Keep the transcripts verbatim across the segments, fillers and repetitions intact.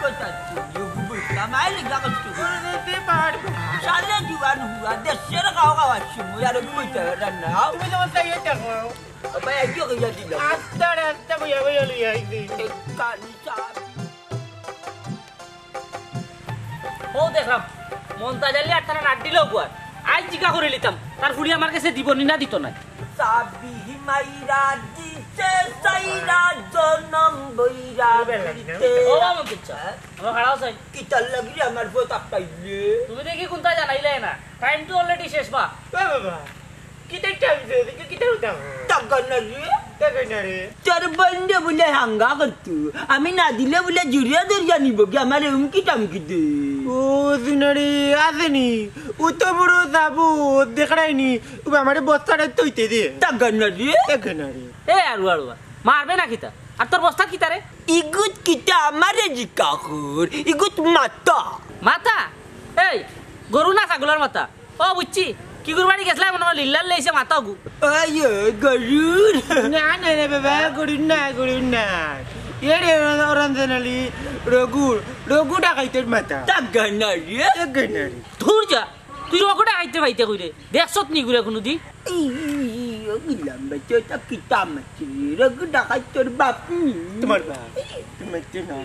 বুঝলাম, আই লিগা কষ্ট। শালা জুয়ান হুয়া, দেশের খাওয়া খাওয়ার সময় আর বুঝতে পারে না। তুমি তোমার তাই এটা করো। ভাই, আজকে কইয়া দিল। আস্তা রাস্তা বইয়া বইয়া লইয়া আইছি। এই কালি চা। ও দেখলাম, মন্তাজ আলী আর তারা নাক দিল গুয়ার। আই জিকা করে লিতাম, তার ফুড়ি আমার কাছে দিব নি না দিত না। চাবি মাইরা দিছে সাইরা জনম বইরা দিতে। ও বাবা, কিচ্ছা। হ্যাঁ? আমার খাড়াও চাই। কিতার লাগি আমার ফোন আটকাইলে? তুমি দেখি কোনটা জানাইলে না? টাইম তো অলরেডি শেষ বা। এ বাবা, কিতা টাইম শেষ? কি, কিতা উঠা? টাকা না রে। টাকা না রে। তোর বন্ধে বলে হাঙ্গা করতু। আমি না দিলে বলে জুড়িয়া ধরিয়া নিব কি? আমার হুমকি টামকি দে। ও, শুনারে, আসেনি। ও তো বড় যাবো, দেখায়নি। ও আমারে বস্তাটা তৈতে দে। টাকা না রে। টাকা না রে। এ আরু আরু, মারবে না কিতা? আর তোর বস্তাত কিতা রে? ইগুত কিতা আমারে জিকা কর, ইগুত মাথা। মাথা? এই, গরু না ছাগলর মাথা? ও বুঝছি, কি গরু বাড়ি গেছলাম মনে হয় লিল্লার লেইছে মাথা গু। ওই, ওই, গরুর। না, না, না, বাবা, গরুর না, গরুর না। এ রে, রঞ্জন আলী, রঘুর, রঘু ডাকাইতের মাথা। তা গানা রে। এ গানা রে। ধুর যা, তুই রঘু ডাকাইতে পাইতে কইরে। দেখছত নি ঘুরে কোনোদিন? এই, এই, এই, ও গিলাম বেচে, ওটা কিতা মারছে? রঘু ডাকাইতর বাপ নি? তোমার বাপ। তোমার তো না।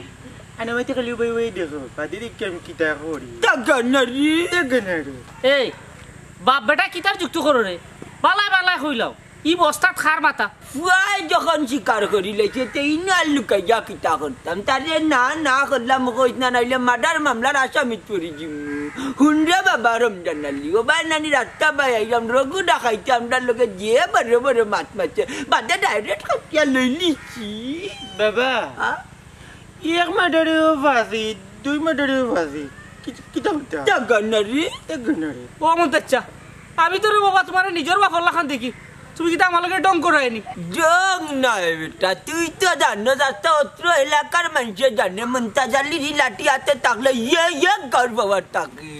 আরে, আমি তো খালি ওই, ওই দেখো, বাদে দেখি আমি কিতা করি। তা গানা রে। এ গানা রে। এই, বাপ বেটা কিতার যুক্তি করো রে? বালা বালা কইলাও। ই বস্তাত খার মাথা। ফুয়ায় যখন স্বীকার করি লাইছে, তে ইনো আর লুকাইয়া কিতা করতাম? তারে না, না করলাম, কইস না, নাইলে মার্ডার মামলার আসামিত পড়ি যিমু। হুনরে বাবা রমজান আলী, ও বায় নানি রাস্তা বায় আইলাম, রঘু ডাকাইতে আমরার লগে যে বড় বড় মাত মারছে, বাদে ডাইরেক্ট কাটিয়া লইলিছি। বাবা, হ্যাঁ? এক মার্ডারেও ফাঁসি, দুই মার্ডারেও ফাঁসি। কি, কিতা করতা? তা গানা রে। এ গানা রে। ও মন্তাজ চাচা, আমি তো রে বাবা তোমারে নিজর বাপর লাখান দেখি। তুমি কিতা আমার লগে ঢং করো নি? ঢং নায় বেটা, তুই তো জানো, রাস্তা অত্র এলাকার মানষে জানে, মন্তাজ আলীর ই লাঠি আতে থাকলে ইয়ে ইয়ে গাউর বাবার থাকে।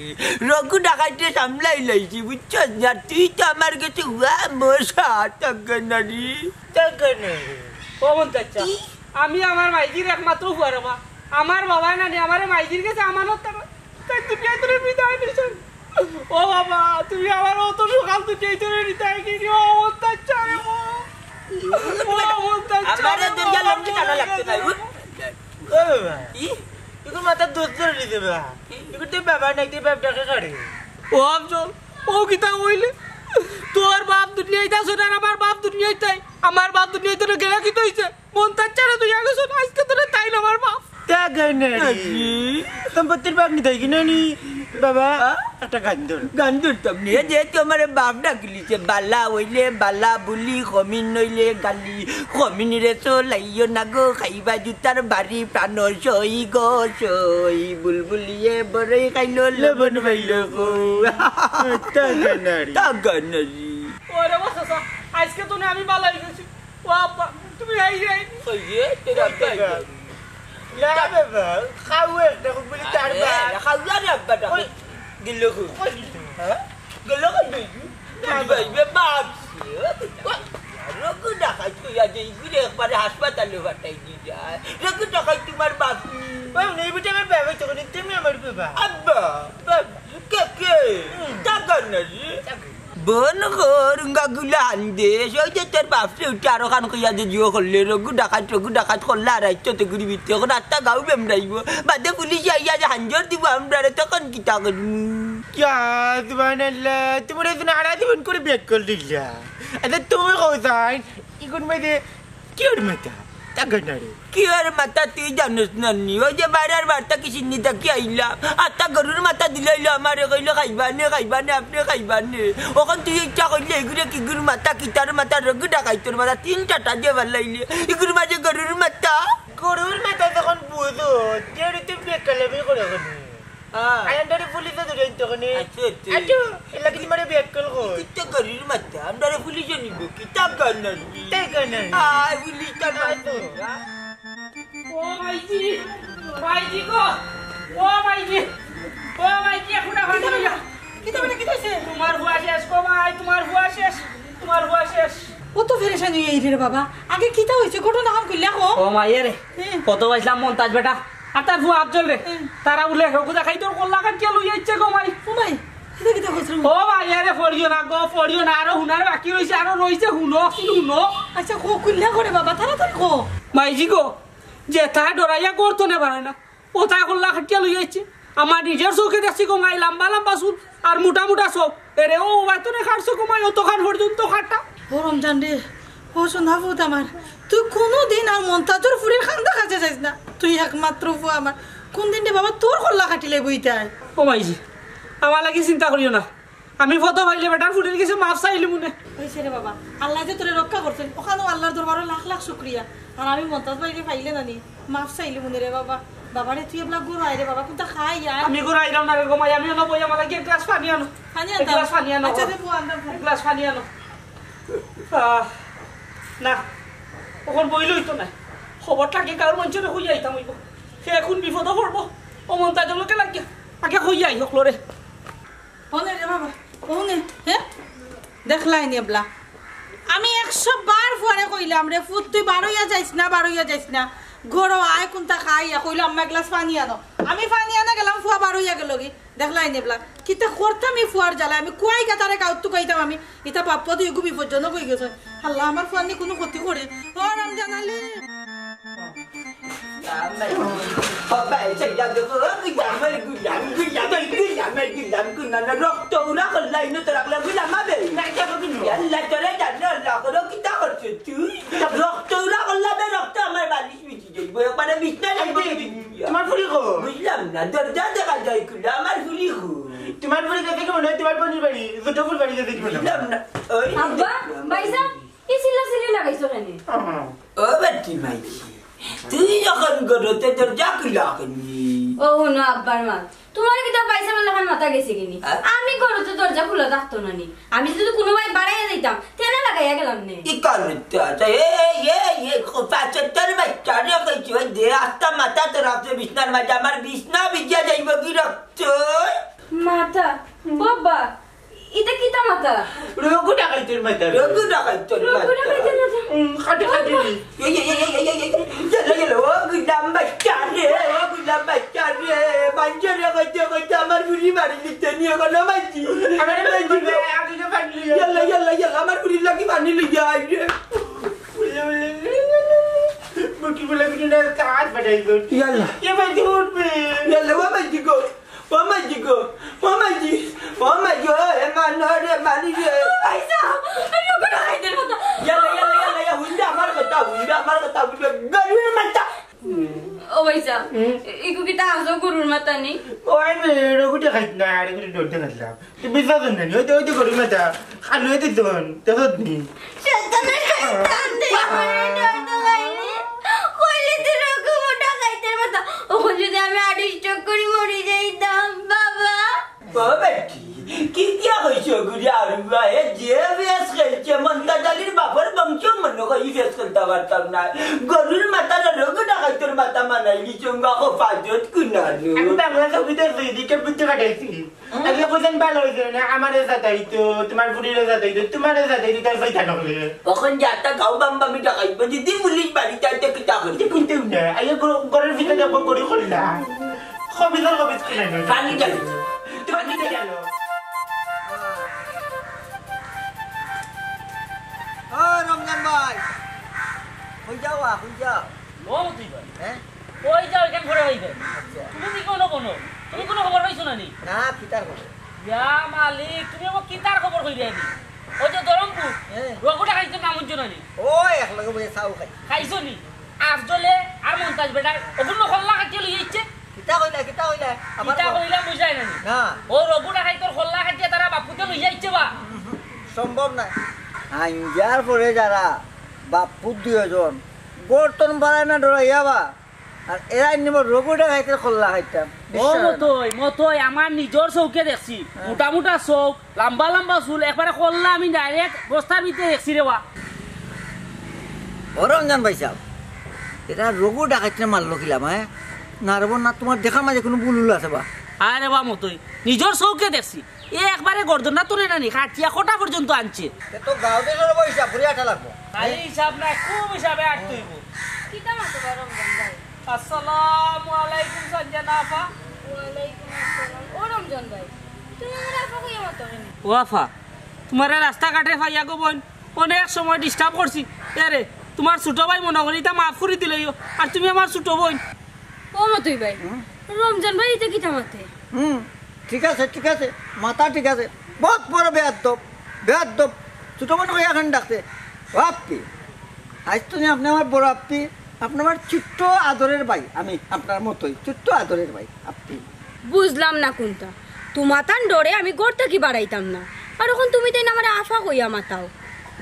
রঘু ডাকাইতে সামলাই লাইছি, বুঝছস না? তুই তো আমার গেছে হুয়া মশা, তা গানা রে। তা গানা রে। ও মন্তাজ চাচা, আমি আমার মাইজির একমাত্র ফুয়া রে বা। আমার বাবায় নানি আমারে মাইজির গেছে আমানত তারা। তাই দুনিয়া তোরে বিদায় নিছেন। ও বাবা, তুমি আমার অত সকাল দুনিয়া তোরে বিদায় কি ও মন্তাজ চাচা রে বা। ও মন্তাজ চাচা আমারে রে বা। দুনিয়া লম্বি টানা লাগতো না, উঠ। ও বাবা, ই? ইগুর মাথার দোষ ধরে নিতে বা। ইগুর তো বাবা নাই, তুই বাপ ডাকে কারে। ও আফজল, ও কিতা কইলে? তোর বাপ দুনিয়াত আছে না, আমার বাপ দুনিয়াত নাই। আমার বাপ দুনিয়াত না গেলে কিতা হইছে? মন্তাজ চাচারে তুই আগে শোন, আজকে তোরে তাই আমার বাপ। তা গাইনারি। জি। সম্পত্তির ভাগ নিতে কি নানি? বাবা, হ্যাঁ? একটা গান ধর। গান ধরতাম নি, এ যেহেতু আমারে বাপ ডাকিলিছে, বালা হইলে বালা বুলি, কমিন হইলে গালি, কমিন রে চলাইও না গো, খাইবা জুতার বাড়ি, প্রাণ সই গো সই, বুলবুলিয়ে বড়ই খাইলো, লবণ পাইলো গো। তা গাইনারি। তা গাইনারি। ওরে বাবা, চাচা, আজকে তো না আমি বালা হয়ে গেছি। ও আব্বা, তুমি আই যাই। ওই যে, তোর আব্বা আই যাই। না বাবা, খাও একটা, খুব বলি তার আরে, বাপ। খাও আর আব্বা ডাকো। ওই। গেল কই? ওই। হ্যাঁ? গেল কই তুই? না, তুই ভাই, বে বাপ। রোগ দেখাই তুই আজ এই ঘুরে একবারে হাসপাতালে পাঠাই দিয়ে যায়। রোগ দেখাই তোমার বাপ। ওই নেই বেটা, আমার বাবা তখন তুমি আমার বাবা। আব্বা, বাবা, কে, কে? হুম। টাকা না রে। টাকা। বন কর, উঙ্গা গুলা আন দে। ওই যে তোর বাপরে উঠে আরো খান কইয়া দে জিও করলে, রঘু ডাকাত, রঘু ডাকাত করলে আর আইতো তো ঘুরি বিতে। এখন আত্মা গাউ বেমরাইব। বাদে পুলিশে আইয়া যে হাঞ্জর দিব আমরারে, তখন কিতা করমু? ইয়া, সুবহানাল্লাহ, তোমার এই জন্য আড়া জীবন করে বেক কল দিলা। আচ্ছা, তুমি কও তাই, ইগুন মধ্যে কিওর মাথা? তা গাইনারি। কিওর মাথা তুই জানোস না নি? ওই যে বাইরের বার্তা কি সিন্নি থাকি আইলাম। আত্মা গরুর মাথা দিলাইলো আমারে, কইলো, "খাইবা নে, খাইবা নে, আপনি খাইবা নে।" অখন তুই ইচ্ছা করলে এগুরে কি গুর মাথা, কিতার মাথা, রঘু ডাকাইতর মাথা, তিনটা টাজে বালাইলে। এগুর মাঝে গরুর মাথা। গরুর মাথা যখন বুঝো, তেরে তুই বেকালামি করে কেনে? হ্যাঁ। আই আমরারে পুলিশে ধরে আনতো কেনে? আচ্ছা, আচ্ছা। আচ্ছা, এর লাগি তোমারে বেকাল কই। কিতা গরুর মাথা, আমরারে পুলিশে নিব, কিতা গান আর কি? তাই গান আর কি। আয়, পুলিশটা না তো। ও মাইজি, মাইজি গো, ও মাইজি, ও মাইজি, এখন আবার কিতা বেটা? কিতা বেটা, কিতা হইছে? তোমার ফুয়া শেষ গো মাই, তোমার ফুয়া শেষ, তোমার ফুয়া শেষ। ও তো ফেরেশান হয়ে এই রে বাবা, আগে কিতা হইছে, ঘটনা হাম কইলা কো। ও মাইয়া রে, হুম। কত পাইছিলাম মন্তাজ বেটা, আর তার ফুয়া আফজল রে, তারা বুলে রঘু ডাকাইতর কল্লা কাটিয়া লই আইছে গো মাই। ও মাই, কিতা কিতা কইছ রে? ও ভাই, আরে পড়িও না গো, পড়িও না, আরো হুনার বাকি রইছে, আরো রইছে, হুনো, হুনো। আচ্ছা, কো, খুললা করে বাবা, তাড়াতাড়ি কো। মাইজি গো, যে তা ডরাইয়া করতো না পারে না, ও তাই কল্লা কাটিয়া লই আইছে। আমার নিজর চউখে দেখছি গো মাই, লম্বা লম্বা চুল আর মোটা মোটা চউখ। এরে ও, ও ভাই তো না কাটছে গো মাই, অতখান পর্যন্ত কাটা। ও রমজান রে, ও সোনা পুত আমার, তুই কুনুদিন আর মন্তাজর ফুরির কান্দা কাছে যাইস না। তুই একমাত্র ফুয়া আমার, কুনদিন রে বাবা তোর কল্লা কাটিলে বইতাই। ও মাইজি, আমার লাগি চিন্তা করিও না, আমি ফটো পাইলে বেটার ফুরির গেছে মাফ চাইলিমু নে। অইছে রে বাবা, আল্লায় যে তোরে রক্ষা করছইন, অখানও আল্লার দরবারো লাখ লাখ শুকরিয়া। আর আমি মন্তাজ ভাইরে পাইলে নানি, মাফ চাইলিমু নে রে বাবা। বাবারে, তুই এবলা ঘরো আয় রে বাবা, কুনতা খাই আয়। আমি ঘরো আইরাম না রে গো মাই, আমি অনো বই, আমার লাগি এক গ্লাস পানি আনো। পানি এক আনতাম? গ্লাস পানি আনো। আচ্ছা রে, বউ আনতাম। এক গ্লাস পানি আনো। আহ, না, অখন বইলে অইতো নায়। খবরটা আগে গাউর মানষরে কইয়া আইতাম অইবো। হে কুন বিপদো পড়বো। ও মন্তাজর লগে লাগিয়া আগে কইয়া আই হকলরে। অনে রে বাবা, অনে, হে? দেখলায়নি এবলা? আমি একশো বার ফুয়ারে কইলাম রে, ফুত তুই বারইয়া যাইস না, বারইয়া যাইস না। ঘরো আয়, কুনতা খাইয়া, কইলো, "আম্মা, এক গ্লাস পানি আনো।" আমি পানি আনা গেলাম, ফুয়া বারইয়া গেলগি। দেখলায়নি এবলা? কিতা করতাম ই ফুয়ার জ্বালায়? আমি কুয়াই গাতারে গাউত তুকাইতাম আমি। ইতা বাপ্পা দুইগু বিপজ্জনক অইগেছে। আল্লাহ, আমার ফুয়ার নি কুনু ক্ষতি করে। ও রমজান আলী। রক্ত উড়া করলাই নু তো রাখলে গুলাম আবে। আল্লাহ, তোরে জানে আল্লাহ, করো কিতা করছে তুই? রক্ত উড়া করলা বে, রক্ত আমার বালিশ মিটি যাইব, একবারে বিছনা যাইব। তোমার ফুরি কো? বুঝলাম না, দরজা দেখা যায় খুলে, আমার ফুরি কো? তোমার ফুরি দেখে কি মনে হয় তোমার বোনের বাড়ি, ছোট ফুল বাড়ি দেখে কি মনে হয়? বুঝলাম না। ওই আব্বা, ভাইসাব, ই চিল্লা চিল্লি লাগাইছো কেনে? ও বেটি মাইজি, তুই যখন গরতে দরজা খুলা কেনে? ও হুনো আব্বার মা, তোমার কিতা ভাইসাবর লাখান মাথা গেছে কিনি? হ্যাঁ? আমি গরতে দরজা খুলা থাকতো না নি। আমি যদি কুনু বায় বারইয়া যাইতাম, তেলা লাগাইয়া গেলাম নে। ই কারণে তো আছে। এ, এ, এ, এ, খোপা চত্বর বাচ্চা রে কইছি, ওই দে আস্তা মাথা তোর আছে বিছনার মাঝে, আমার বিছনা ভিজিয়া যাইব কি রক্ত? মাথা? বাবা, ইটা কিতা মাথা? রঘু ডাকাইতর মাথা। রঘু ডাকাইতর মাথা। রঘু ডাকাইতর মাথা। হুম, খাটে খাটে নি। এই, এই, এই, এই, এই, এই, এই, গেল, গেল, ও গুলাম বাচ্চা রে, ও গুলাম বাচ্চা রে, মানষরে কইতে কইতে আমার ফুরি মারি দিতে নিয়ে গেল মাইজি। আমার মাইজি গো। আগে তো পানি লইয়া। ইয়াল্লা, ইয়াল্লা, ইয়াল্লা, আমার ফুরির লাগি পানি লইয়া আই রে। বুলে, বুলে, বুলে, বুলে। মুখি বুলে, বুলে, না, হাত ফাটাই গো। ইয়াল্লা। এ মাইজি উঠবে। ইয়াল্লা, ও মাইজি গো। ও মাইজি গো, ও মাইজি, ও মাইজি, ও হে মানু রে, মানু রে। ভাইসাব, আমি ওখানে খাইতে পারতাম। ইয়াল্লা, ইয়াল্লা, ইয়াল্লা, ইয়া, হুনবে আমার কথা, হুনবে আমার কথা, হুনবে। গরুর মাথা। ও ভাইসাব, হুম? ইগু কিতা আসল গরুর মাথা নি? ওই রে, রঘুটা খাইত না, আর একটু ডরতে খাইলাম। তুই বিশ্বাস না নি, ওই তো, ওই তো গরুর মাথা, খালো হইতে দন, দেখো নি। শয়তানের শয়তান, তুই আমারে ডর দেখাইলি। কইলি তুই রঘু মোটা খাইতে মাথা। অখন যদি আমি হার্ট স্ট্রোক করি মরি যাইতাম, বাবা। ও বেটি, কি দিয়া কইছো গুড়ি আরুয়া? এ যে বেশ খেলছে, মন্তাজ আলীর বাপর বংশ মনে করি বেশ খেলতে পারতাম না। গরুর মাথা না, রঘু ডাকাইতর মাথা মানাইলি, চঙ্গা খোপা জোত কুনালো। আমি বাংলা ছবিতে দুই দিকে বুদ্ধি কাটাইছি। আগে বুঝেন ভালো হইছে না, আমারে সাতাইতো, তোমার ফুরিরে সাতাইতো, তোমারে সাতাইতো, তার পয়সা নকলে। অখন যে একটা গাও বাম্বা মিঠা খাইবো, যদি পুলিশ বাড়িতে আইতে কিতা করবে? কিতা করতে না? আগে গর-, ঘরের ভিতরে যাবো, গড়ি খুললা। খবিজর খবিজ কিনে না। পানি ঢালো। পানি ঢালো। ও রমজান ভাই, কই যাও, আ, কই যাও? ও মতি ভাই। হ্যাঁ? কই যাও, এখান ঘরে হইবে। আচ্ছা। তুমি কি কোনো কোনো? তুমি কোনো খবর পাইছো না নি? না, কিতার খবর? ইয়া মালিক, তুমি আবার কিতার খবর কইবে নি? ওই যে ধরমপুর, হ্যাঁ। রঘু ডাকাইতর নাম শুনছো না নি? ও, একলগে বইয়া চাও খাই। খাইছো নি? আফজলে আর মন্তাজ বেটায়, ওগুলো কল্লা কাটিয়া লই আইছে। কিতা কইলা, কিতা কইলা? আবার কিতা কও। কইলা বুঝাই না নি? না। ও রঘু ডাকাইতর কল্লা কাটিয়া তারা বাপুতে লই আইছে বা। সম্ভব না। আইঞ্জার পরে যারা বাপুত দুইজন, গর্তন পারায় না ডরাইয়া বা। আর এরা নিব রঘু ডাকাইতর কল্লা খাইতাম। ও বিশ্বাস হয় না। মতই, মতই, আমার নিজর চউখে দেখছি। হ্যাঁ। মোটা মোটা চউখ, লম্বা লম্বা চুল, একবারে কল্লা আমি direct বস্তার ভিতরে দেখছি রে বা। ও রমজান ভাইসাব, এরা রঘু ডাকাইতরে মারলো কিলা, হ্যাঁ? না রে বা, না, তোমার দেখার মাঝে কোনো ভুল উল আছে বা? আরে বা মতই, নিজর চউখে দেখছি। এ একবারে গর্দনটা তুলে না নি, কাটিয়া কটা পর্যন্ত আনছে। এ তো গাঁও দেশর উপর হিসাব করে আটা লাগবো। খালি হিসাব না, খুব হিসাবে আটতে হইব। কিতা মাতো বা রমজান ভাই? আসসালামু আলাইকুম সানজানা আফা। ওয়ালাইকুম আসসালাম। ও রমজান ভাই, তুমি আমার আফা কইয়া মাতো কেনে? ও আফা, তুমারে রাস্তাঘাটে পাইয়া গো বইন, অনেক সময় disturb করছি। এরে, তুমার ছোট ভাই মনো করি ইতা মাফ করি দিলাইও। আর তুমি আমার ছোট বইন। ও মতই ভাই, হুম? রমজান ভাই ইতা কিতা মাতে? হুম, ঠিক আছে, ঠিক আছে, মাতা ঠিক আছে। বউত বড় বেয়াদ্দব, বেয়াদ্দব। ছোট বইন কইয়া কেনে ডাকছে? ও আপ্পি, আইজ তো নি আপনে আমার বড় আপ্পি, আপনে আমার ছোট্ট আদরের ভাই, আমি আপনার মতই ছোট্ট আদরের ভাই, আপ্পি। বুঝলাম না কুনটা। তুমাতান ডরে আমি ঘর থাকি বারাইতাম না, আর অখন তুমি তাইন আমারে আফা কইয়া মাতাও।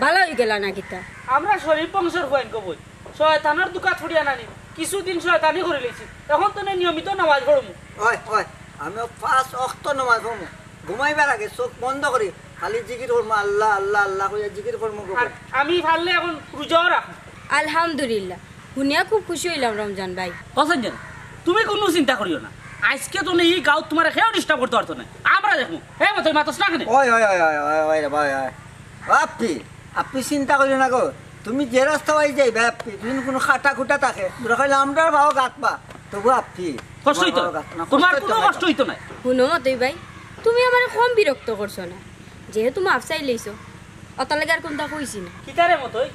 ভালা অইগেলা না কিতা? আমরা শরিফ বংশর ফুয়াইন গো বইন, শয়তানর দুকাত পড়িয়া নানি, কিছুদিন শয়তানি করিলাইছি, অখন তো নে নিয়মিত নামাজ পড়মু। ওই, ওই, আমিও পাঁচ অক্ত নামাজ পড়মু, ঘুমাইবার আগে চউখ বন্ধ করি খালি জিকির করমু, আল্লাহ, আল্লাহ, আল্লাহ কইয়া জিকির করমু গো বইন। আমি পারলে অখন রোজাও রাখমু। আলহামদুলিল্লাহ, হুনিয়া খুব খুশি অইলাম রমজান ভাই। ও সানজানা, তুমি কুনু চিন্তা করিও না, আইজকে তো নে ই গাউত তুমারে কেউ disturb করতে পারতো নায়, আমরা দেখমু। এ মতই মাতস না কেনে? ওই, ওই, ওই, ওই, ওই, ওই রে ভাই, ওই। আপ্পি, আপ্পি চিন্তা করিও না গো, তুমি যে রাস্তা বায় যাইবায় আপ্পি, যদি কুনু কাটা-খুটা থাকে, দরকার অইলে আমরার পাও গাতবা, তবু আপ্পি, কষ্ট অইতো? তুমার পাও গাত না, তুমার কুনু কষ্ট অইতো নায়। হুনো মতই ভাই, তুমি আমারে কম বিরক্ত করছো না, যেহেতু মাফ চাইলাইছো, অতার লাগি আর কুনতা কইছি না। কিতারে মতই?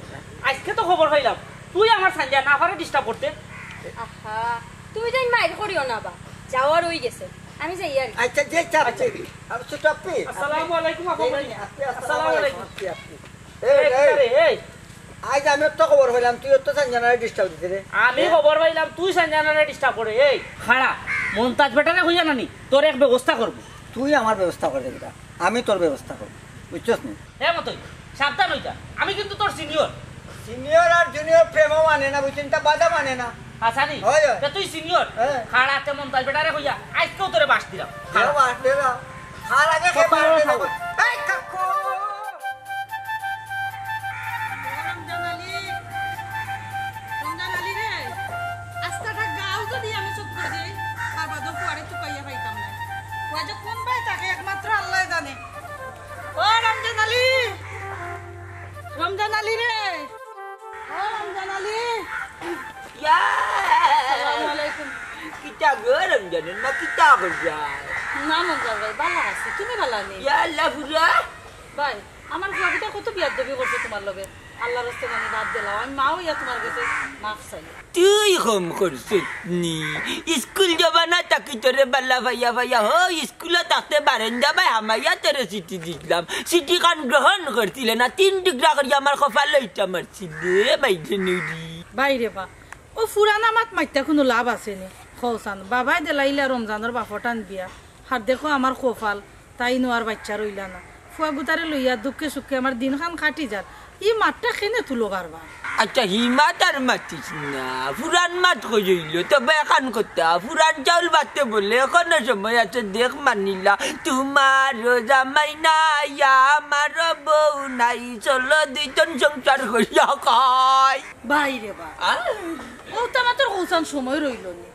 আইজকে তো খবর পাইলাম, তুই আমার সানজানা আফারে disturb করতে। আহা, তুমি তাইন মাইর করিও না বা, যাওয়ার অইগেছে, আমি যাই আর কি। আচ্ছা, যে চাপ আচ্ছা। আর ছোট আপ্পি। আসসালামু আলাইকুম, আফা এই মনি। আপ্পি, আসসালামু আসসালামু আলাইকুম। আলাইকুম, আপ্পি, আপ্পি। এই, এই, এই, কিতারে, এই। আইজ আমি তো খবর পাইলাম, তুই তো সানজানারে disturb দিতে রে। আমি হ্যাঁ? খবর পাইলাম, তুই সানজানারে disturb করে, এই। খাড়া, মন্তাজ বেটারে কইয়া নানি, তোর এক ব্যবস্থা করমু। তুই আমার ব্যবস্থা করে দিবি, আমি তোর ব্যবস্থা করমু, বুঝছস নি? হে মতই, সাবধান অইযা, আমি কিন্তু তোর senior। Senior আর junior প্রেমও মানে না, বুঝছস নি? তা বাধা মানে না। হাছানি? হয়, হয়। তে তুই senior? হ্যাঁ। খাড়া তে মন্তাজ বেটারে কইয়া, আইজকেউ তোরে বাঁশ দিলাম। দে বাঁশ, দে বাঁশ। খাড়া আগে খে বাঁশ দে না। এই কাকু! রমজান আলী, রমজান আলী রে, আস্তাটা গাঁও যদি আমি চুপ করি দেই, তার বাদেও ফুয়ারে চুপাইয়া পাইতাম না। ফুয়া যে কোন বায় থাকে একমাত্র আল্লায় জানে। ও রমজান আলী, রমজান আলী রে, ও রমজান আলী। ইয়া! আসসালামু আলাইকুম। কিতা গো রমজানের মা, কিতা কররা? না মন্তাজ ভাই, ভালা আছি, তুমি ভালা নি? ইয়া আল্লাহ ফুয়া। ভাই, আমার ফুয়াগুতায় কত বিয়াদবি করছে তুমার লগে। আল্লার ওয়াস্তে নানি বাদ দিলাও, আমি মা অইয়া তুমার গেছে মাফ চাই। তুই কম করছত নি, স্কুল জমানা থাকি তোরে ভালা পাইয়া পাইয়া, হ, স্কুলো থাকতে বারান্দা বায় হামাইয়া তোরে চিঠি দিছলাম, চিঠিখান গ্রহণ করছিলে না, তিন টুকরা করি আমার কপালো ইটা মারছিলে, মাইরে নুরি। ভাইরে বা, অউ ফুরানা মাত মাতিয়া কুনু লাভ আছে নি? কও চাইন, বাবায় দিলাইলা রমজানর বাফর টান বিয়া। আর দেখো আমার কপাল, তাইনও আর বাইচ্চা রইলা না। ফুয়াগুতারে লইয়া দুঃখে সুখে আমার দিনখান কাটি যার। ই মাতটা কেনে তুলো বারবার? আচ্ছা, হি মাত আর মাতিস না। ফুরান মাত কই অইলো? তবে এখান কথা, ফুরান চাউল বাটতে বলে, এখনো সময় আছে, দেখ মানিলা। তুমারও জামাই নাই, আমারও বউ নাই, চলো দুইজন সংসার করিয়া খাই। ভাইরে বা। আহ! অউ তো আমার তোর কৌসান সময় রইলো নি।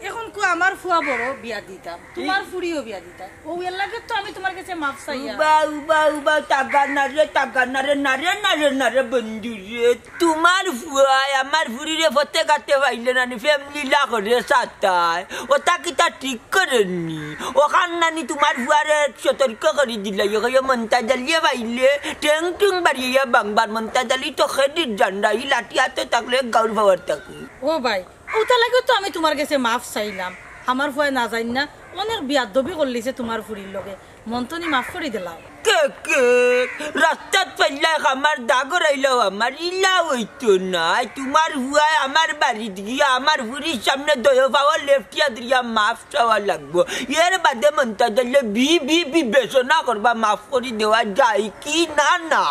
এখন কো আমার ফুয়া বড় বিয়া দিতাম, তুমার ফুড়িও বিয়া দিতাম। অউ এর লাগি তো আমি তুমার গেছে মাফ চাইয়া। উবা, উবা, উবা, তাগা না রে, তাগা না রে, না রে, না রে, না রে, বন্ধু রে। তুমার ফুয়ায় আমার ফুড়িরে ফতে গাতে পাইলে নানি, প্রেম লীলা করে সাতায়। অতা কিতা ঠিক করের নি? অখান নানি তুমার ফুয়ারে সতর্ক করি দিলাই, অখান মন্তাজ আলিয়ে পাইলে, ঠেং ঠুং বাড়িয়া বাংবার মন্তাজ আলি তো খেদির জান্ডা, ই লাঠি আতো থাকলে গাউর পাওয়ার থাকি। ও ভাই, অতার লাগিউ তো আমি তুমার গেছে মাফ চাইলাম। আমার ফুয়ায় না জানি না, অনেক বিয়াদবি করলিছে তুমার ফুড়ির লগে। মন তো নি মাফ করি দিলাও। কে কে? রাস্তাত পাইলা এক আমার দাগ রাইলাও আমার, ইলা অইতো নায়। তুমার ফুয়ায় আমার বাড়িত গিয়া আমার ফুড়ির সামনে দয় পাওয়া লেফটিয়া দিয়া মাফ চাওয়া লাগবো। এর বাদে মন্তাজ আলিয়ে বি-, বি-, বিবেচনা করবা মাফ করি দেওয়া যায় কি না না।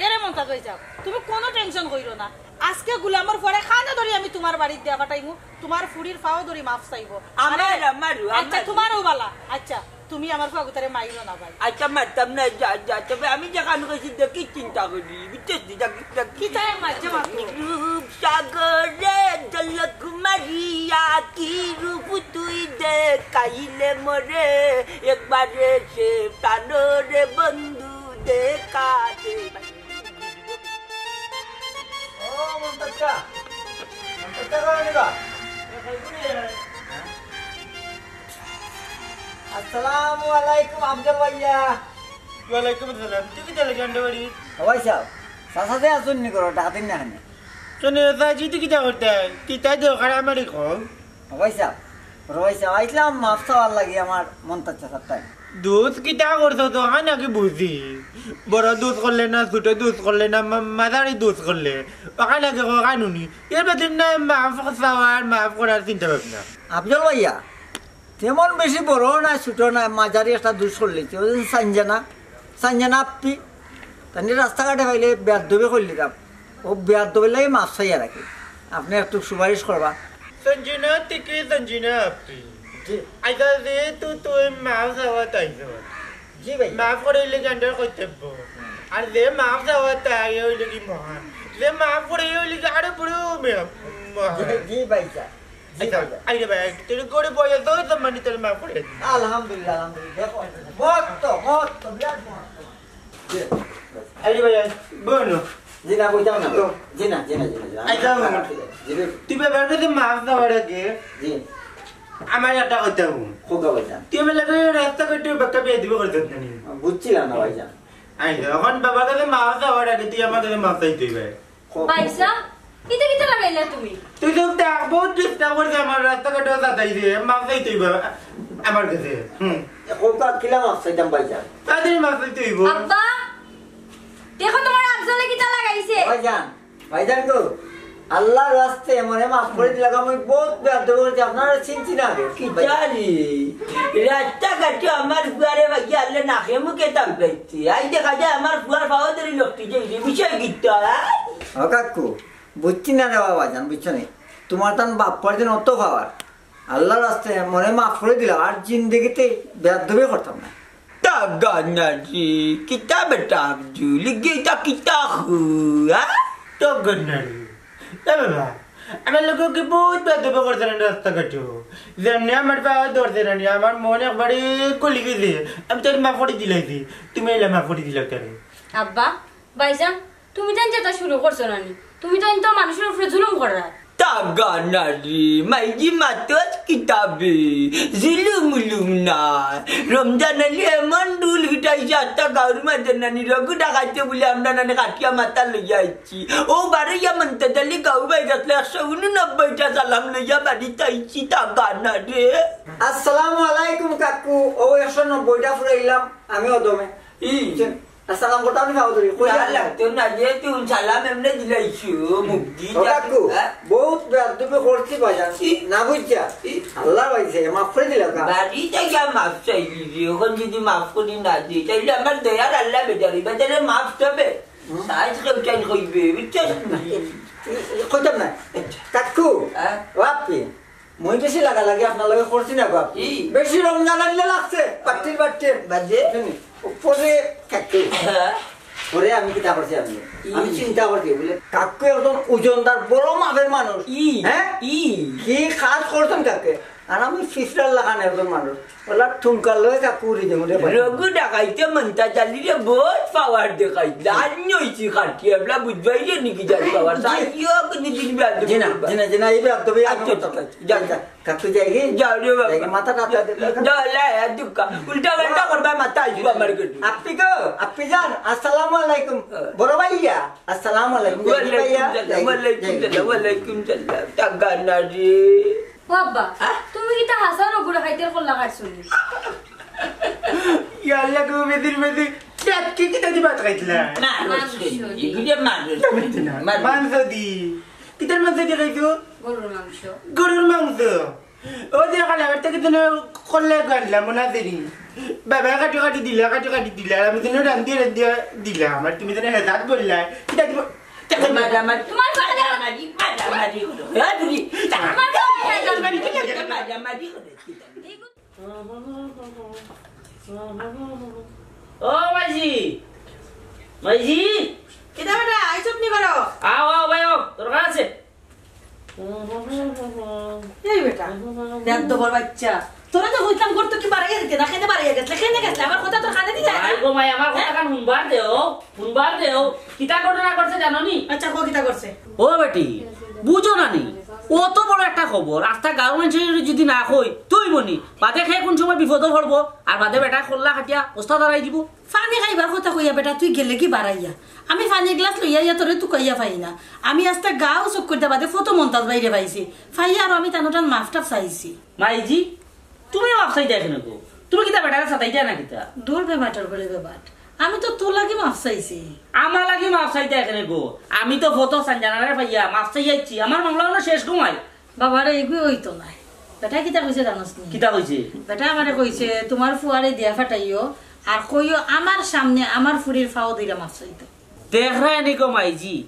এরে মন্তাজ ভাই যাও, তুমি কুনু tension কইরো না। আজকে গুলামর ফুয়ারে কান্দা ধরি আমি তুমার বাড়িত দিয়া পাঠাইমু, তুমার ফুড়ির পাও ধরি মাফ চাইবো। আমার, আরে, আমার, আচ্ছা, আমার। তুমারও বালা। আচ্ছা, তুমি আমার ফুয়াগুতারে মাইরো না ভাই। আচ্ছা, মারতাম না, যা, যা, তবে আমি যেখান কইছি দেখি চিন্তা করি, বুঝছস নি? যা, যা। কিতা মারছে মারতো? রূপ সাগরে ঝলক মারিয়া কি রূপ তুই দেখাইলে মোরে, একবারে সে প্রাণরে বন্ধু দেখা দে। ও মন্তাজা, মন্তাজা, কই নিবা? আসসালামু আলাইকুম আফজল ভাইয়া। ওয়ালাইকুম আসসালাম। তুই কিতা লাগি আন্ডা বাড়ি? ও ভাই সাহেব, চাচা যে আছইন নি ঘরো, ডাক দিন না কেনে? কেনে চাচি, তুই কিতা করতে? কিতা দরকার আমারে কও। ও ভাই সাহেব, ও ভাই সাহেব, আইছলাম মাফ চাওয়ার লাগি আমার মন্তাজ চাচার তাই। দুষ কিতা করছো তো, অখান আগে বুঝি। বড় দুষ করলে না, ছোট দুষ করলে না, মা-, মাঝারি দুষ করলে, অখান আগে কও কানুনি। এর ভিতরে না মাফ চাওয়ার, মাফ করার চিন্তা ভাবনা। আফজল ভাইয়া, তেমন বেশি বড় না, ছোট না, মাঝারি একটা দুষ করলিছি। ওই যে সানজানা, সানজানা আপ্পি, তানি রাস্তাঘাটে পাইলে বেয়াদবি করলিতাম। ও বেয়াদবির লাগি মাফ চাইয়া রাখি। আপনে একটু সুপারিশ করবা। সঞ্জিনা থেকে সঞ্জিনা আপ্পি। জি। আইতা যে তু-, তুই মাফ চাওয়াত আইছো। জি ভাই। মাফ করাইলে গি আন্ডার কর্তব্য। আর যে মাফ চাওয়াত আয়, অউ লাগি মহান। যে মাফ করে, অউ লাগি আরো বড় মে-, মহান। জি, জি ভাই সাহেব। জি আইতা, ভাই সাহেব। আইরে ভাই, তোর ঘরে বইয়া তো সম্মানিত মাফ করে দিন। আলহামদুলিল্লাহ, আলহামদুলিল্লাহ। দেখো, মহত্ত, মহত্ত, বিরাট মহত্ত। জি। আইরে ভাই, বইন। জি না, বইতাম না। তো। জি না, জি না, জি না, জি না। আইতা, জি, জি। তুই বাবার কাছে মাফ চাওয়ার আগে জি। আমার একটা কথা হুন। খোকা ভাইজান। তুই আমার লগে রাস্তাঘাটে বাক্কা বেয়াদবি করতে না নি? বুঝছিলাম না ভাইজান। আইতা, এখন বাবার কাছে মাফ চাওয়ার আগে তুই আমার কাছে মাফ চাইতে হইবে। খো- ভাইসাব, ইতা কিতা লাগাইলা তুমি? তুই তো দেখ, বহুত disturb করছে আমার, রাস্তাঘাটে যাতাই দে, মাফ চাইতে হইব আমার কাছে। হুম। এখন তো আর কিলা মাফ চাইতাম ভাইজান? তাড়াতাড়ি মাফ চাইতে হইব। আব্বা, দেখো তোমার আফজলে কিতা লাগাইছে। ভাইজান, ভাইজান গো, আল্লাহর রাস্তে মনে মাফ করে দিলাম, আমি বহুত বেয়াদবি করছি, আপনারা চিনছি না আগে। কি জানি, রাস্তাঘাটে আমার ফুয়ারে ভাগিয়া আনলে নাকে মুখে তাল পাইছি। আই দেখা যায় আমার ফুয়ার পাও ধরি লোকটি যে বিষয় গীত। ও কাকু, বুঝছি না রে বাবা জান, বুঝছো নি? তোমার তান বাপ্পার দিন অত পাওয়ার। আল্লাহর রাস্তে মনে মাফ করে দিলাম, আর জিন্দেগিতে বেয়াদবি করতাম না। তা গানারি, কিতা বেটা আব্দুল, গীতা কিতা হুয়া? তো গানারি। এ বাবা, আমার লগে কি বহুত বেয়াদবি করছে না রাস্তাঘাটে? জানি আমার পাও ধরছে না নি, আমার মন একবারে গলি গেছে। আমি তোর মাফ করে দিলাইছি, তুমি এলা মাফ করে দিলাও তারে। আব্বা, ভাইজান, তুমি তাইন যেটা শুরু করছো না নি, তুমি তাইন তো মানুষের উপরে জুলুম কররা। তা গানারি, মাইজি মাতস কিতাবে, জুলুম উলুম না। রমজান আলী এমন ঢুল পিটাইছে, আস্তা গাউর মাঝে নানি রঘু ডাকাইতে বলে আমরা নানি কাটিয়া মাথা লইয়া আইছি। ও বারইয়া মন্তাজ আলী গাউ বাই গেছলে একশো উননব্বইটা সালাম লইয়া বাড়িত আইছি, তা গানারি। আসসালামু আলাইকুম কাকু, ও একশো নব্বইটা ফুরাইলাম আমি অদমে। ই। আসসালাম করতাম না, খাওয়া ধরি। কই না, যান? লাগতো না, যে তুই সালাম এমনে দিলাইছো, মুখ দি ও যা। কাকু, হ্যাঁ? বহুত বেয়াদবি করছি বাজান। কি? না বুঝছা? কি? আল্লাহ পাইছে, মাফ করে দিলাম না। বাড়ি যাইয়া মাফ চাইলি রে, এখন যদি মাফ করি না দি, তাইলে আমার দয়ার আল্লাহ বেজারি, বেজারে মাফ তবে। হুম। সাইজ কেউ চাইন কইবে, বুঝছস? কইতাম না। কাকু, হ্যাঁ? ও আপনি, মই বেশি লাগালাগি আপনার লগে করছি না বাপ। ই। বেশি রমজান আনলে লাগছে, বাট্টির বাট্টির। বাদে? বুঝছেন? উপরে কাকু। হ্যাঁ। পরে আমি কিতা করছি আমি? ই। আমি চিন্তা করছি, বলে, কাকু একজন ওজনদার বড় মাপের মানুষ। ই। হ্যাঁ? ই। কি কাজ করছেন কাকে? আর আমি ফিসরার লাখান একজন মানুষ। ওলা ঠুনকার লগে কাকু উড়ি দেবো রে ভাই। রঘু ডাকাইতে মন্তাজ আলী রে বহুত পাওয়ার দেখাইছে। আর নইছি খাটি, এবলা বুঝবাই যে নাকি যার পাওয়ার। জি। তাই ইয়ো কিন্তু দিন ব্যাগ জি না, জি না, জি না, এই ব্যাগ তবে আর আচ্ছা, আচ্ছা, আচ্ছা। যা, যা। কাকু যাই কি? যাও রে বাবা। যাই কি? মাথা টাটা দে, টাটা। যাও, লাই, আর দুঃখা। উল্টা পাল্টা করবা, মাথা আইসবো আমার গেটে। আপনি গো, আপনি যান। আসসালামু আলাইকুম। হ্যাঁ। বড় ভাইয়া, আসসালামু আলাইকুম। যাই কি ওয়ালাইকুম ভাইয়া? সালাম, যাই কি? ওয়ালাইকুম যাই কি? সালাম, ওয়ালাইকুম সালাম। টাকা না রে। ও আব্বা, হ্যাঁ? তুমি কিতা হাছা রঘুর খাইতে কল্লা কাটছো নি? ইয়াল্লা গো, বেদির বেদি, পেট কি কিতা দি ভাত খাইতলা? মাংস মাংস দি। দি। ইগুরে মাংস দি। না, না, না। মাংস। মাংস দি। কিতার মাংস দি খাইছো? গরুর মাংস। গরুর মাংস। ও যে কালা বেটা কিতা না করলে গানলা মনা দেরি। বাবা কাটি কাটি দিলা, কাটি কাটি দিলা। আর আমি তো রান্ধিয়া রান্ধিয়া দিলাম। আর তুমি তো হেজাত বললা। কিতা দিব? মারামারি, তোমার বাবা মারামারি, মারামারি করো। হ্যাঁ, তুমি? তোমার বাবা মারামারি করো। মারামারি করো। ও মাইজি, মাইজি। কিতা বেটা, আইছত নি বারো? আও, আও, ভাই, আও, দরকার আছে। এই বেটা, বেয়াদ্দবর বাচ্চা। তোরা তো কইতাম করতো কি বাড়াইয়া দিতে, না কেনে বাড়াইয়া গেছলে, কেনে গেছলে? আমার কথা তোর কানে দিতে হয় না? ভাই গো ভাই, আমার কথা কান হুনবার দেও, হুনবার দেও। কিতা ঘটনা করছে জানো নি? আচ্ছা, কো কিতা করছে? ও বেটি, বুঝো না নি? অত বড় একটা খবর, আস্তা গাঁওর মানষরে যদি না কই, তে অইবো নি? বাদে কে কুন সময় বিপদো পড়বো, আর বাদে বেটায় কল্লা কাটিয়া বস্তা দাঁড়াই দিবো। পানি খাইবার কথা কইয়া বেটা তুই গেলে কি বাড়াইয়া? আমি পানির গ্লাস লইয়া ইয়া তোরে তুকাইয়া পাই না। আমি আস্তা গাঁও চক্কর দিয়া বাদে ফটো মন্তাজ ভাইরে পাইছি, পাইয়া আরো আমি তান অটান মাফ টাফ চাইছি। মাইজি, তুমি মাফ চাইতায় কেনে গো? তুমি কিতা বেটারে সাতাইতায় না কিতা? দূর বেবাটর করে বেবাট, আমি তো তোর লাগি মাফ চাইছি। আমার লাগি মাফ চাইতায় কেনে গো? আমি তো ফটো সানজানারে পাইয়া মাফ চাইয়া আইছি। আমার মামলা অনো শেষ ঘুমাই। বাবারে, এগু অইতো নায়। বেটায় কিতা কইছে জানোস নি? কিতা কইছে? বেটায় আমারে কইছে, "তুমার ফুয়ারে দিয়া ফাটাইও, আর কইও আমার সামনে আমার ফুরির ফাও ধইরা মাফ চাইতো।" দেখরায় নি গো মাইজি,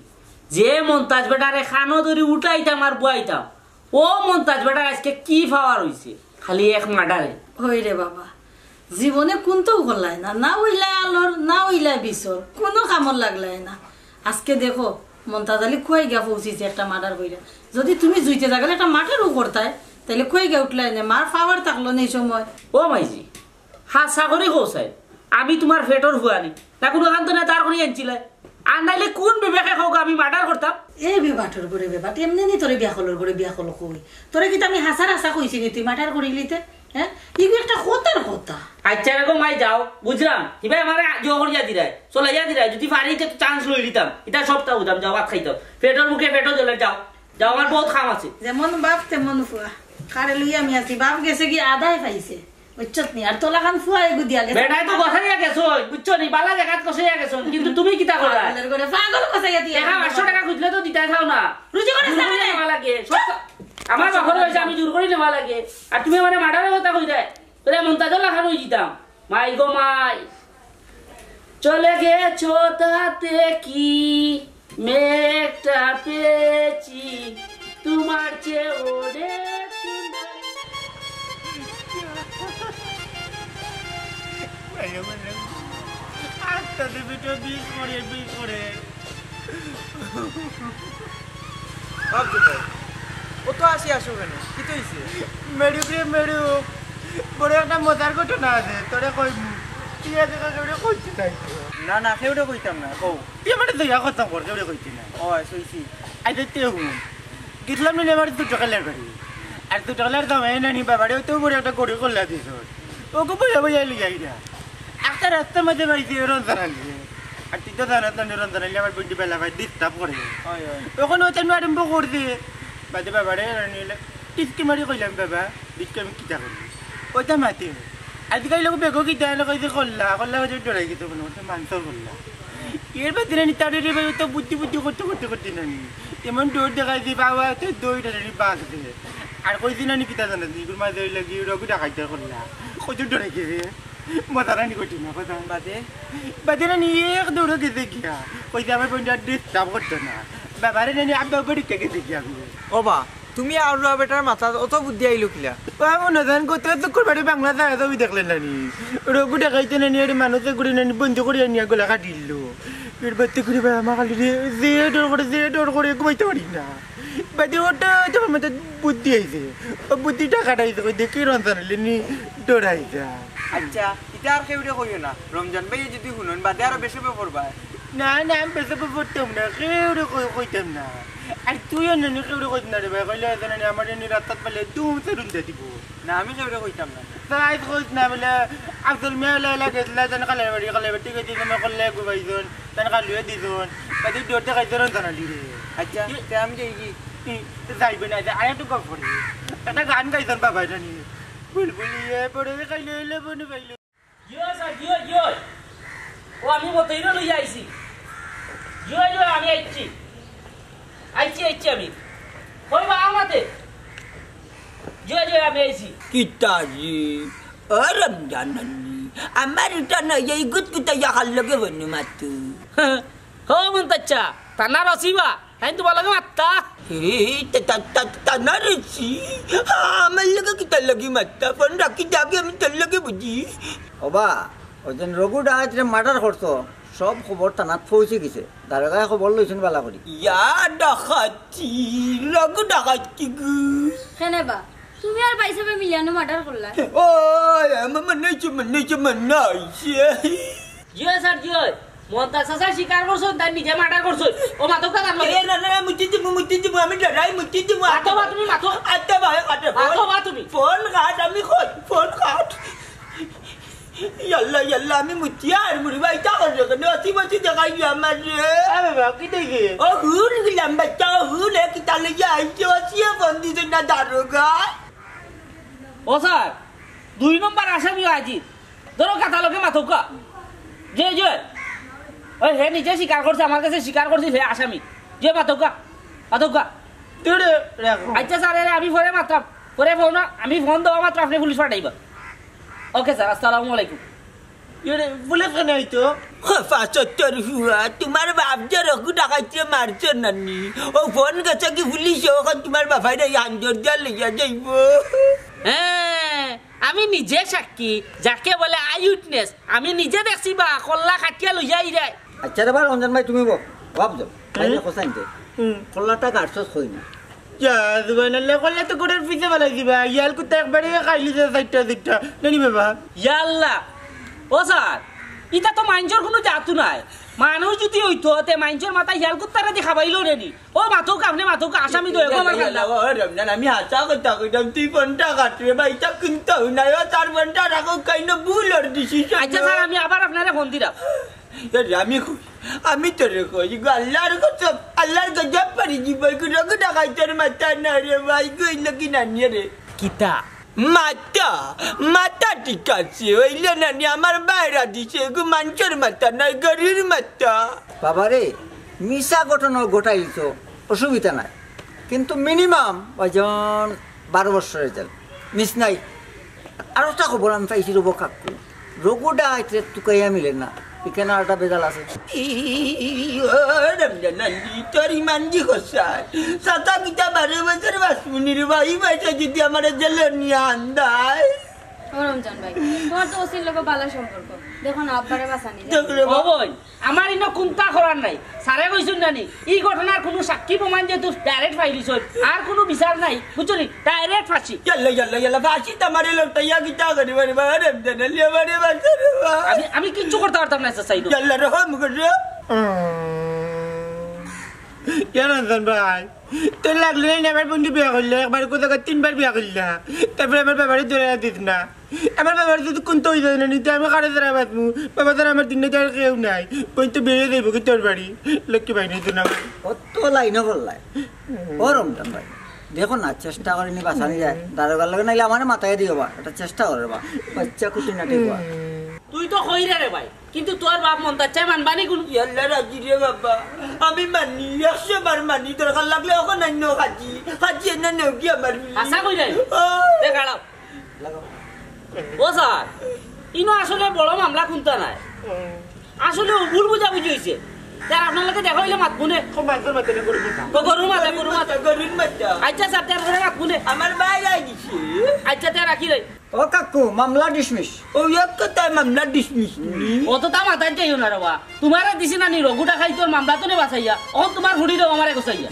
যে মন্তাজ বেটারে কানো ধরি উঠাইতাম আর বুয়াইতাম, ও মন্তাজ বেটার আইজকে কি পাওয়ার অইছে, খালি এক মার্ডারে। অয় রে বাবা, জীবনে কুন্তাউ করলায় না, না অইলায় আলর, না অইলায় বিছর, কুনু কামর লাগলায় না। আইজকে দেখো, মন্তাজ আলী কুয়াই গিয়া পৌঁছিছে একটা মার্ডার কইরা। যদি তুমি জুইতে জাগালে একটা মার্ডারও করতায়, তাইলে কুয়াই গিয়া উঠলায় না, মার পাওয়ার থাকলো না ই সময়। ও মাইজি, হাছা করি কও চাই, আমি তুমার পেটর ফুয়া নি, না কুনু কান্দ না তার করি আনছিলায়? আর নাইলে কুন বিবেকে কও গো আমি মার্ডার করতাম? এ বেবাটর ঘরে বেবাট, এমনে নি তোরে বিয়া করলর ঘরে বিয়া করল কই? তোরে কিতা আমি হাছার হাছা কইছি নি তুই মার্ডার করিলিতে? হ্যাঁ? ইগু একটা কথার কথা। আচ্ছা রে গো মাই যাও, বুঝলাম। হিবায় আমারে জোর করিয়া দিরায়, চলাইয়া দিরায়, যদি পারি তে chance লই লিতাম। ইতা সবতা বুঝাম, যাও ভাত খাইতাম। পেটর ভুকে পেটও জ্বলে, যাও। যাও, আমার বউত কাম আছে। যেমন বাপ তেমন ফুয়া। কারে লইয়া আমি আছি, বাপ গেছে গি আদায় পাইছে। বুঝছত নি? আর তোলাখান ফুয়া এগু দিয়া গেছে। বেটায় তো গছাইয়া গেছইন, বুঝছো নি? বালা জাগাত গছাইয়া গেছইন, কিন্তু তুমি কিতা কররায়? পাগলর ঘরে পাগল গছাইয়া দিয়া। টেকা পাঁচশো টেকা খুজলে তো দিতায় চাও না। রুজি করে জোর করি খাবে। নেওয়া লাগে। সব আমার বাপর পয়সা আমি জোর করি নেওয়া লাগে। আর তুমি আমারে মার্ডারর কথা কইরায়। তোরে মন্তাজর লাখান অই যিতাম। মাই গো মাই, চলে গেছো তাতে কি, মেঘটা পেয়েছি তোমার চেয়ে অনেক সুন্দর। আস্তা দিবি তো বিষ করে, বিষ করে। বাপ রে ভাই, অত আসি আসো কেনে? কিতা অইছে? মেরুক রে মেরুক, বড় একটা মজার ঘটনা আছে, তোরে কইমু। তুই এত কথা কেউরে কইতে চাইছ? না, না, কেউরে কইতাম না, কও। তুই আমারে দয়া করতাম কর, কেউরে কইতে না। ও, আচ্ছা, অইছে। আচ্ছা, তুই হুন। গেছিলাম নি আমার দুটো কালার করি। আর দুটো কালার দাম এই নানি বাবারে, অত বড় একটা ঘড়ি কল্লা দিছ। ওকে বইয়া বইয়া লিয়া আইরা। একটা রাস্তার মাঝে পাইছি রমজান আলীরে। আর তুই তো জানাস না, রমজান আলী আমার বইনটি বেলা ভাই disturb করে। হয়, হয়। ওখানে ওটা আমি আরম্ভ করছি। বাদে বাবারে নিলে টিসকি মারি কইলাম, "বাবা, বিটকে আমি কিতা করি?" ওইটা মাতি। আজকাল লোক বেগো কিতা এনে কইছে কল্লা, কল্লা কইছে ডরাই গেছে মনে করছে মাংস কল্লা। এর বাদে নানি তারে রে ভাই, তো বুদ্ধি বুদ্ধি করতে করতে করতে নানি। এমন ডর দেখাইছি বাবা, তো দৌড় নানি বাঁচবে। আর কইছি নানি কিতা জানাস নি, এগুর মাঝে ওই লাগি রঘু ডাকাইতে কল্লা। কত ডরাই গেছে। মজা নানি কঠিন না, কথা। বাদে? বাদে নানি এক দৌড়ে গেছে গিয়া। কইছে আমার বইনটা disturb করতো না। বাবারে নানি আব্বা বাড়িতে গেছে গিয়া আমি। ও বা, তুমি আর রুয়া বেটার মাথাত অত বুদ্ধি আইলো কিলা? ও, আমি না জানি, কত চক্কর বাড়ি বাংলা জাগা তুমি দেখলে নানি। রঘু ডাকাইতে নানি, আরে মানুষে ঘুরে নানি বন্ধ করে আনিয়া গলা কাটিল। এর বাদে ঘুরে ভাই আমার খালি রে, যে ডর করে, যে ডর করে, ঘুমাইতে পারি না। বাদে ওটা, ওটা আমার মাথাত বুদ্ধি আইছে। ও বুদ্ধিটা খাটাইছে, কই দেখি রমজান আলী নি ডরাই যা। আচ্ছা, ইটা আর কেউরে কইও না। রমজান ভাই যদি হুনইন, বাদে আরো বেশি পড়বা। না, না, আমি বেশি পড়তাম না, কেউরে কই-, কইতাম না। আর তুইও নানি কেউরে কইস না রে ভাই, কইলে হয়তো নানি আমার এনে রাস্তাত পাইলে দুম সে রুন্দা দিব। না, আমি কেউরে কইতাম না। তাই কইস না বলে, আব্দুল মিয়া লাই লাগে, লাই জানে কালে বাড়ি, কালে বাড়ি, ঠিক আছে, তুমি করলে ঘুমাইছন, তান কালুয়ে দিছন, তাই ডরতে খাইছন জানালি রে। আচ্ছা, তে আমি যাই কি? হুম, যাইবে না, যা, আর একটু গল্প করি। একটা গান গাইছন বাবা, এটা নিয়ে। বুলবুলিয়ে পড়ে খাইলে, এলে বনে পাইলে। জিও স্যার, জিও, জিও। ও, আমি মতইরে লইয়া আইছি। জিও, জিও, আমি আইছি। আইছি, আইছি আমি। কই বা আমাতে? জিও, জিও, আমি আইছি। কিতা জি? ও রমজান আলী, আমার ইটা না, এই গুত কিতা ইয়া হার লগে বনে মাতু। ও মন্তাচ্চা, তানার অসিবা। তাইন তুমার লগে মাততা? এই, তা, তা, তা, তা না রে, ছি। আমার লগে কিতার লাগি মাততা? ফোন রাখি দে আগে, আমি তোর লগে বুঝি। ওবা, ওই দিন রঘু ডাকাইতরে মার্ডার করছো, সব খবর থানাত পৌঁছি গেছে। দারোগায় খবর লইছন বালা করি। ইয়া ডাকাতি, রঘু ডাকাতি গু। কেনে বা? তুমি আর ভাইসাবে মিলিয়া নু মার্ডার করলা? ও, আমার মনে হইছে, মনে হইছে, মনে হইছে। জিও স্যার, জিও। মন্তাজ চাচা স্বীকার করছইন, তাইন নিজে মার্ডার করছইন। ও মাতক তা তার লগে। এ, না, না, আমি মুতি দিমু, আমি ডরাই মুতি দিমু। মাতো বা তুমি, মাতো। আচ্ছা ভাই, আচ্ছা, ফোন। মাতো বা তুমি। ফোন কাট, আমি কই, ফোন কাট। ইয়াল্লা, ইয়াল্লা, আমি মুতিয়া আর মুড়ি ভাই, তা করে কেন? অতি মতি দেখাই গিয়া আমার রে। আরে বাবা, কি দেখি? ও হুন গেলাম বাচ্চা, ও হুন, এ কিতা লইয়া আইছে, ও সিয়ে ফোন দিছে না দারোগা। ও স্যার, দুই নম্বর আসামি আজি। ধরো কাতালকে মাতউক্কা। যে, যে। ওই হে নিজে স্বীকার করছে, আমার কাছে স্বীকার করছিল হে আসামি। যে মাতউক্কা, মাতউক্কা। দূরে রাখো। আচ্ছা স্যার, এরে আমি পরে মাতরাম। পরে ফোন, আমি ফোন দেওয়া মাত্র আপনি পুলিশ পাঠাইবা। ওকে স্যার, আসসালামু আলাইকুম। এরে, পুলিশ কেন আইতো? ও ফাঁসত্তর হুয়া, তোমার বাপ যে রঘু ডাকাইতে মারছে নানি। ও ফোন গেছে কি পুলিশ, ওখান তোমার বাপাই না আন্দর দিয়া লইয়া যাইব। হ্যাঁ, আমি নিজে সাক্ষী, যাকে বলে আই উইটনেস। আমি নিজে দেখছি বা, কল্লা কাটিয়া লইয়া আইরায়। আচ্ছা রে বা রমজান ভাই, তুমি বল, বাপ যাও, ভাই হুম। হোসেন দে। হুম। কল্লাটা গাড়ছস কই না? যা, সুবহানাল্লাহ, কল্লা তো গোড়ার পিছে ফালাই দিবা। ইয়াল কুত্তা একবারে খাইলি যে চাইট্টা চাইট্টা। নানি বাবা? ইয়াল্লা। ও স্যার, ইটা তো মাইনষর কুনু জাতু নাই। মানুষ যুদি অইতো, তে মাইনষর মাথা ইয়াল কুত্তারে দি খাবাইলো রে নি। ও মাতউক্কা, আপনে মাতউক্কা, আসামি তো এগো আমার ইয়াল্লা, কান্দা। ও রমজান, আমি হাছা কথা কইতাম, তুই ফোনটা কাট রে ভাই, ইটা কিনতে হই না। ও তার ফোনটা রাখো, কাইন ভুল ওর ডিসিশন। আচ্ছা স্যার, আমি আবার আপনারে ফোন দিরাম। এরে, আমি কই, আমি তোরে কই, ইগু আল্লাহর কসম, আল্লাহর গজব পড়ি যিবো, ইগু রঘু ডাকাইতর মাথা না রে ভাই, ইগু অইলো কি নানি রে? কিতা? মাথা, মাথা ঠিক আছে, অইলে নানি আমার বাইরা দিছে, ইগু মানষর মাথা নায়, গরুর মাথা। বাবারে, মিছা ঘটনা ঘটাইছো, অসুবিধা নাই, কিন্তু মিনিমাম ওজন বারো বছরের জেল, মিস নাই। আর একটা খবর আমি পাইছি রবো কাকু, রঘু ডাকাইতরে তুকাইয়া মিলে না, ইখান আরটা বেজাল আছে। ই, ও রমজান আলী, তোর ইমান দি কসার। সাতা কিতা বারো বছর বাঁচমুনি রে ভাই, ই বয়সে যুদি আমারে জেলো নিয়া আন্দায়। ও রমজান ভাই, তোমার তো ওসির লগে ভালা সম্পর্ক। দেখো না, আব্বারে বাঁচানি যায়। দেখো রে ও বাবা। বইন, আমার ইনো কুন্তা করার নাই। স্যারে কইছইন না নি, ই ঘটনার কুনু সাক্ষী প্রমাণ যেহেতু ডাইরেক্ট পাইলিছইন, আর কুনু বিচার নাই, বুঝছো নি? ডাইরেক্ট ফাঁসি। ইয়াল্লা, ইয়াল্লা, ইয়াল্লা, ফাঁসি তো আমারে লটকাইয়া কিতা করিবা রে বাবা, রে জানালি আমারে বাঁচা রে বাবা। আমি, আমি কিচ্ছু করতাম পারতাম না, চাচা, ইনো। ইয়াল্লা, রহম কর রে। কেন আছেন ভাই? তোর লাগলে না, আমার বন্ধু বিয়া করলে, একবার কোথাকার তিনবার বিয়া করলা, তারপরে আমার বাবারে ধরে দিস না। আমার বাবার যদি কুন্তা অই যায় না, নিতে আমি কারে ছাড়া বাঁচমু? বাবা ছাড়া আমার দুনিয়াত আর কেউ নাই। বইন তো বেরিয়ে যাইব কি তোর বাড়ি? লক্ষ্মী ভাই নেই তো না। কত লাইনও বললাই। ও রমজান ভাই, দেখো না, চেষ্টা করিনি বাঁচানি যায়। দারোগার লগে নাইলে আমারে মাথায় দিও বা, এটা চেষ্টা করো বা। বাচ্চা খুঁটিনাটি বা। তুই তো কইরে রে ভাই, কিন্তু তোর বাপ মন তার চাই মানবা নি কুনু? ইয়াল্লা রাজি রে বাবা, আমি মানি, একশো বার মানি, দরকার লাগলে অখন আইনো খাজি, খাজি এনে নেও কি আমার বুলি? আশা কই নাই? ও। দে খাড়াও। ও স্যার, ইনো আসলে বড় মামলা কুন্তা নাই। আসলে ভুল বুঝাবুঝি অইছে। তার আপনার লগে দেখা অইলে মাতমু নে। ও মাতমু নে। গরুর মাথা, গরুর মাথা। গরুর মাথা। আচ্ছা স্যার, তার লগে মাতমু নে। আমার ভাই আই গেছে। আচ্ছা, তে রাখি রে। ও কাকু, মামলা ডিসমিস। ও এক কথায় মামলা ডিসমিস। অততা মাথাত যাইও না রে বা। তোমারে দিছি না নি রঘু ডাকাইতর মামলা তো নে বাঁচাইয়া। অখন তোমার হুড়ি দেও আমারে গোছাইয়া।